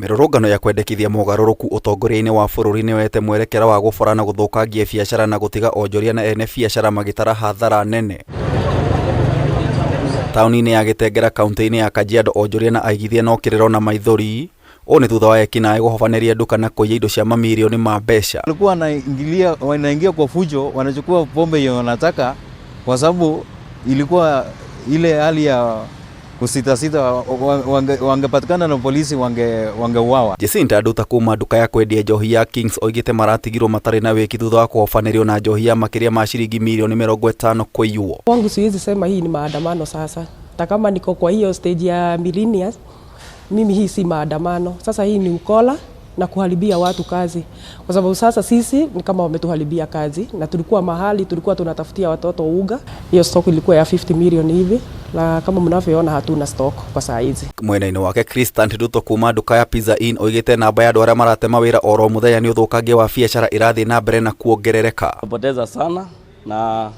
Mĩrũrũngano ya kwendekithia mogarũrũku ũtongoria-inĩ wa bũrũri nĩyoete mwerekera wa gũbora na gũthũkangia biacara na gũtiga onjoria na ene biacara magĩtara hathara nene. Taũni-inĩ ya Gĩtengera kaunti-inĩ ya Kajiado onjoria na aigithia no kĩrĩro na maithori. Ũũ nĩ thutha wa ekinaĩ gũhobanĩria nduka na kũiya indo cia mamirioni ma mbeca. Walikuwa wanaingilia wanaingia kwa fujo, wanachukua pombe yenye wanataka, kwa sababu ilikuwa ile hali ya kusitasita, wangepatikana na polisi wangeuawa. Jacinta Nduta kuma nduka ya kwendia njohi ya Kings oigĩte maratigirwo matarĩ na wĩki thutha wa kũhobanĩrio na njohi ya makĩria ma ciringi mirioni 50 kũiywo. Kwangu siwezi sema hii ni maandamano sasa. Hata kama niko kwa hiyo stage ya millennials, mimi hii si maandamano. Sasa hii ni ukora na kuharibia watu kazi, kwa sababu sasa sisi ni kama wametuharibia kazi, na tulikuwa mahali tulikuwa tunatafutia watoto uga. Hiyo stock ilikuwa ya 50 million hivi, na kama mnavyoona hatuna stock kwa saa hizi. Mwena-inĩ wake Christant Ruto kuma nduka ya Pizza Inn oigĩte namba ya andũ arĩa maratema wĩra oro mũthenya nĩ ũthũkangia wa biacara ĩrathiĩ na mbere na kuongerereka. Poteza sana na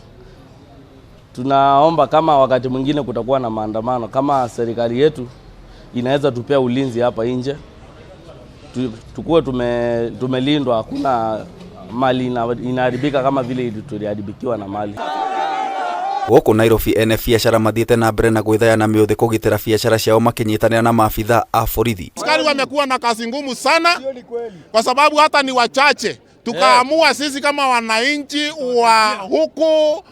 tunaomba kama wakati mwingine kutakuwa na maandamano, kama serikali yetu inaweza tupea ulinzi hapa nje, tukuwe tumelindwa, hakuna mali inaharibika kama vile tuliharibikiwa na mali. Gũkũ Nairobi ene biacara mathiĩte na mbere na gwĩthaya na mĩũthĩ kũgitĩra biacara ciao makĩnyitanĩra na maabitha a borithi. Askari wamekuwa na kazi ngumu sana kwa sababu hata ni wachache. Tukaamua sisi kama wananchi wa huku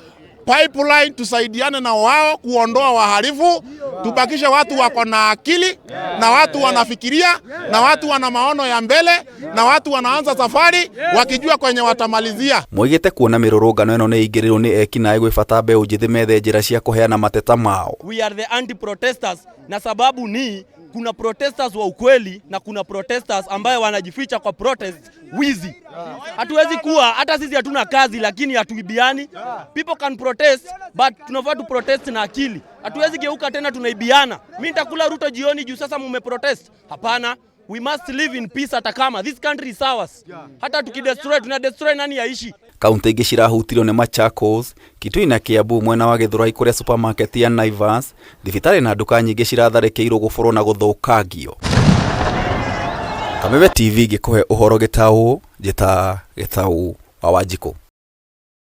Pipeline tusaidiane na wao kuondoa wahalifu, tubakishe watu wako na akili na watu wanafikiria na watu wana maono ya mbele na watu wanaanza safari wakijua kwenye watamalizia. Moigĩte kuona mĩrũrũngano ĩno nĩ ĩingĩrĩirwo nĩ ekinaĩ gwĩ bata mbeũ njĩthĩ methe njĩra cia kũheana mateta mao. We are the anti-protesters na sababu ni kuna protesters wa ukweli na kuna protesters ambayo wanajificha kwa protest wizi. Hatuwezi kuwa hata sisi hatuna kazi lakini hatuibiani. People can protest but tunafaa tu protest na akili. Hatuwezi geuka tena tunaibiana. Mimi nitakula Ruto jioni juu sasa mume protest. Hapana. We must live in peace hata kama this country is ours. Hata tukidestroy tuna destroy nani yaishi? Kaunti ingĩ cirahutirio nĩ Machakos, Kitui na Kiambu mwena wa Githurai kũrĩa supermarket ya Naivas, thibitarĩ na nduka nyingĩ ciratharĩkĩirwo gũborwo na gũthũkangio. Kameme TV ngĩkũhe ũhoro gĩtaũ, njĩta Gĩtaũ wa Wanjikũ.